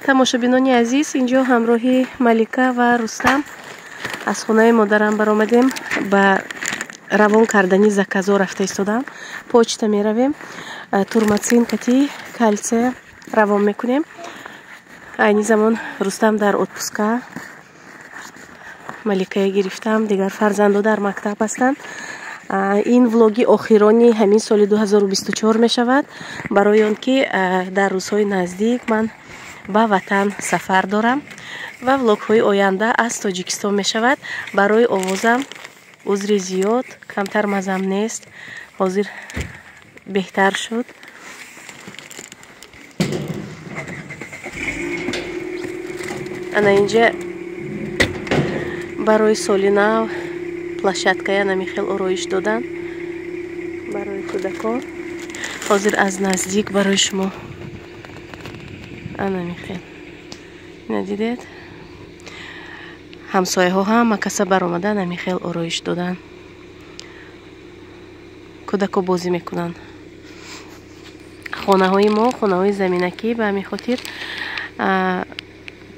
Тамошобинони азиз, инҷо ҳамроҳи Малика ва Рустам аз хонаи модарам баромадем, ба равон кардани заказо рафта истодам. Почта меравем, турматсин кати кальция равон мекунем. Айни замон Рустам дар отпуска, Маликая гирифтам, дигар фарзандо дар мактаб ҳастанд. Ин влоги охирони ҳамин соли 2024 мешавад, барои он ки дар рӯзҳои наздик ман ба ватан сафар дорам ва влогҳои оянда аз Тоҷикистон мешавад. Барои овозам узри зиёд, камтар мазам нест, ҳозир беҳтар шуд. Ана инҷа барои соли нав площадкая намихел ороиш додан барои кӯдакон. Ҳозир аз наздик барои шумо ана михел ина дидед, ҳамсояҳо ҳама каса баромада намихел ороиш додан, кӯдако бозӣ мекунанд. Хонаҳои мо хонаҳои заминакӣ, ба ҳамин хотир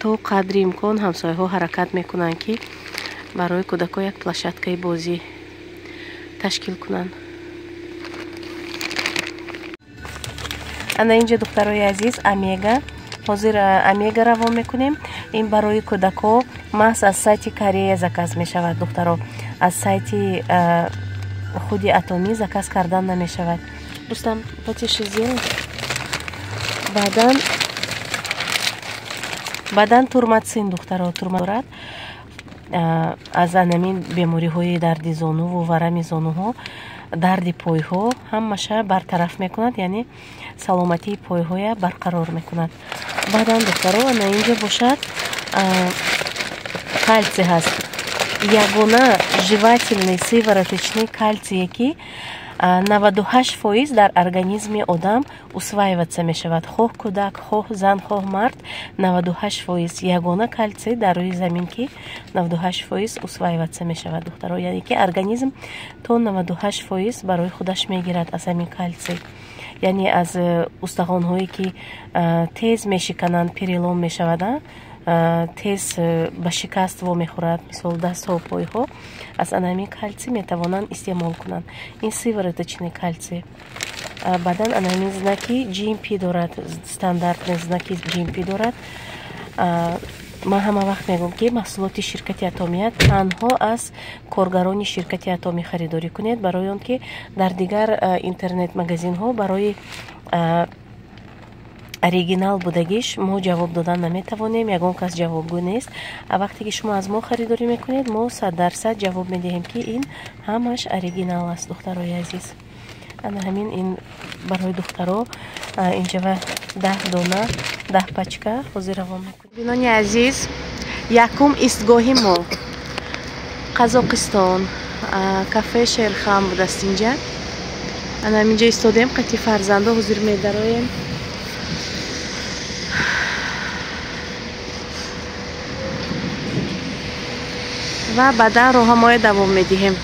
то қадри имкон ҳамсояҳо ҳаракат мекунанд, ки барои кӯдако як площадкаи бозӣ ташкил кунанд. Ана инҷа, духтарои азиз, омега. Ҳозир омега равон мекунем. Ин барои кӯдако маҳз аз сайти Корея заказ мешавад, духтаро. Аз сайти худи Атомӣ заказ кардан намешавад. Рустам, потише сделай. Баъдан турматсин, духтаро, турма дорад. Аз анамин бемориҳои дарди зонуву варами зонуҳо, дарди пойҳо ҳамаша бартараф мекунад, яъне саломатии пойҳоя барқарор мекунад. Баъдан, духтаро, ана инҷо бошад кальций ҳаст. Ягона жевательный сывороточный кальцие, ки 98% дар организми одам усваиваться мешавад. Хоҳ кӯдак, хоҳ зан, хоҳ мард, 98%, ягона кальций дар рӯи замин, ки 98% усваиваться мешавад, духтаро. Яъне ки организм то 98% барои худаш мегирад аз ҳамин кальций. Яъне аз устахонҳое, ки тез мешикананд, перелом мешавад, тез ба шикаст вомехӯрад, мисол дастҳо, пойҳо, аз анамин кальций метавонанд истеъмол кунанд. Ин сывороточный кальций. Баъдан анамин знаки GMP дорад, стандартный знаки GMP дорад. Ман ҳама вақт мегӯям, ки маҳсулоти ширкати Атомия танҳо аз коргарони ширкати Атомӣ харидорӣ кунед, барои он ки дар дигар интернет-магазинҳо барои оригинал будагиш мо ҷавоб додан наметавонем, ягон кас ҷавобгӯ нест. А вақте ки шумо аз мо харидорӣ мекунед, мо 100% ҷавоб медиҳем, ки ин ҳамаш оригинал аст, духтарои азиз. Ана ҳамин ин барои духтаро инҷава 10 дона, 10 пачка ҳозир равон мекунем. Бинони азиз, якум истгоҳи мо Қазоқистон, кафе Шерхам будаст инҷа. Ана ҳаминҷа истодем, қати фарзандо ҳозир медароем. Ва баъдан роҳамоя давом медиҳем.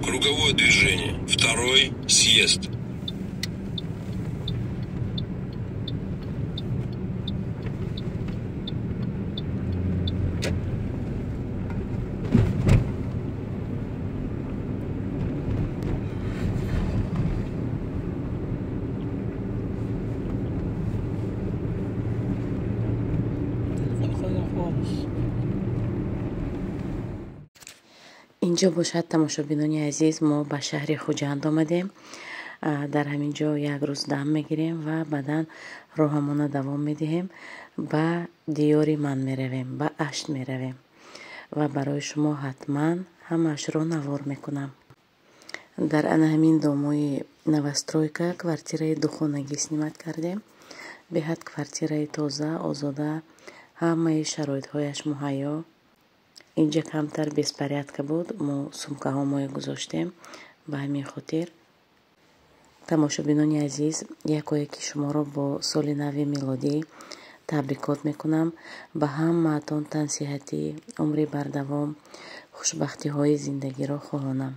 Круговое движение. Второй съезд. Инҷо бошад, тамошобинони азиз, мо ба шаҳри Хуҷанд омадем. Дар ҳамин ҷо як рӯз дам мегирем ва баъдан роҳамона давом медиҳем, ба диёри ман меравем, ба Ашт меравем ва барои шумо ҳатман ҳамаашро навор мекунам. Дар ана ҳамин домои новостройка квартираи духонагӣ снимать кардем. Беҳад квартираи тоза, озода, ҳамаи шароитҳояш муҳайё. Инҷа камтар беспорядка буд, мо сумкаҳомое гузоштем, ба ҳамин хотир. Тамошобинони азиз, якое ки шуморо бо соли нави милодӣ табрикот мекунам. Ба ҳамаатон тансиҳатӣ, умри бардавом, хушбахтиҳои зиндагиро хоҳонам.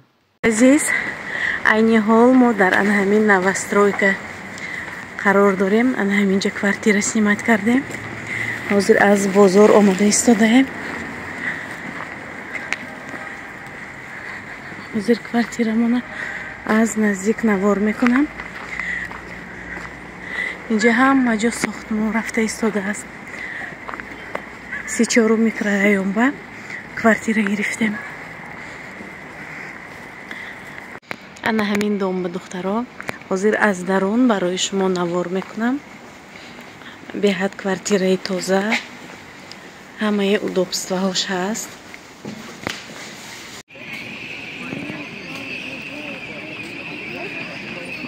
Азиз, айни ҳол мо дар ана ҳамин новостройка қарор дорем. Ана ҳаминҷа квартира снимать кардем. Ҳозир аз бозор омода истодаем. Ҳозир квартирамона аз наздик навор мекунам. Инҷа ҳама ҷо сохтмон рафта истодааст. 34 микрорайонба квартира гирифтем. Ана ҳамин дом ба духтаро. Ҳозир аз дарун барои шумо навор мекунам. Беҳад квартираи тоза, ҳамаи удобствоҳош ҳаст.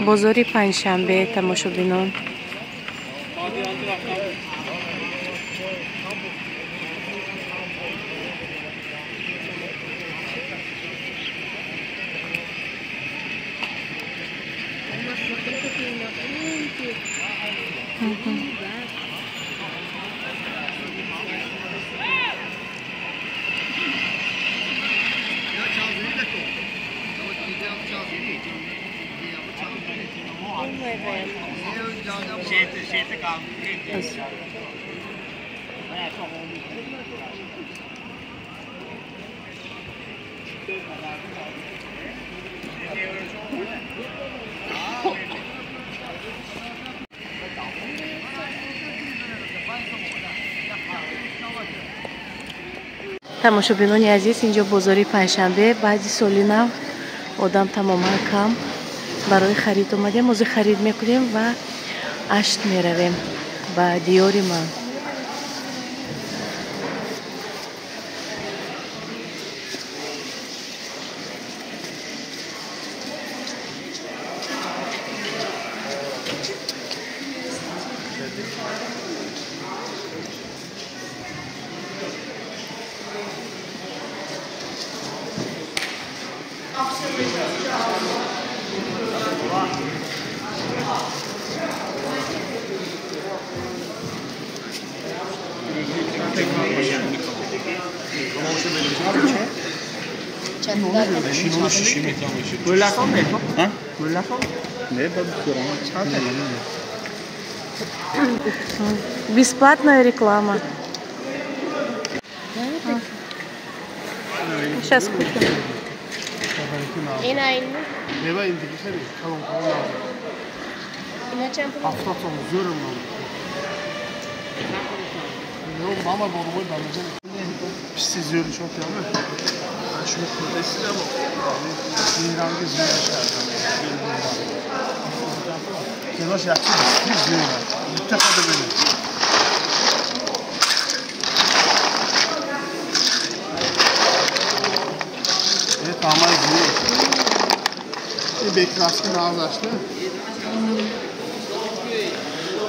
Бозори панҷшанбе, тамошобинон. Тамошобинони азиз, инҷо бозори панҷшанбе. Баъди соли нав одам тамоман кам. Барои харид омадем. Ҳозир харид мекунем ва Ашт меравем ба диёри ман. Бесплатная реклама. Сейчас купим.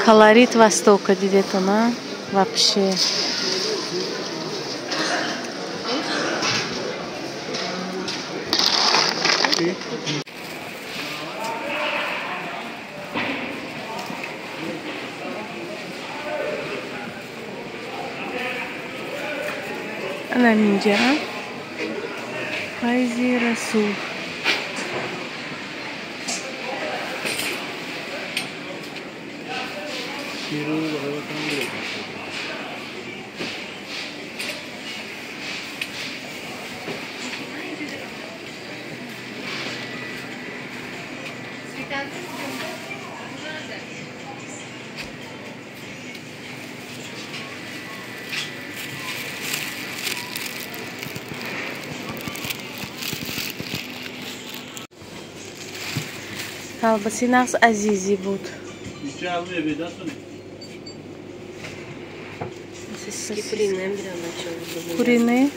Колорит Востока дидетона вообще. Ана минҷа Файзи Расул. Колбаси нағз азизӣ буд. Куриные?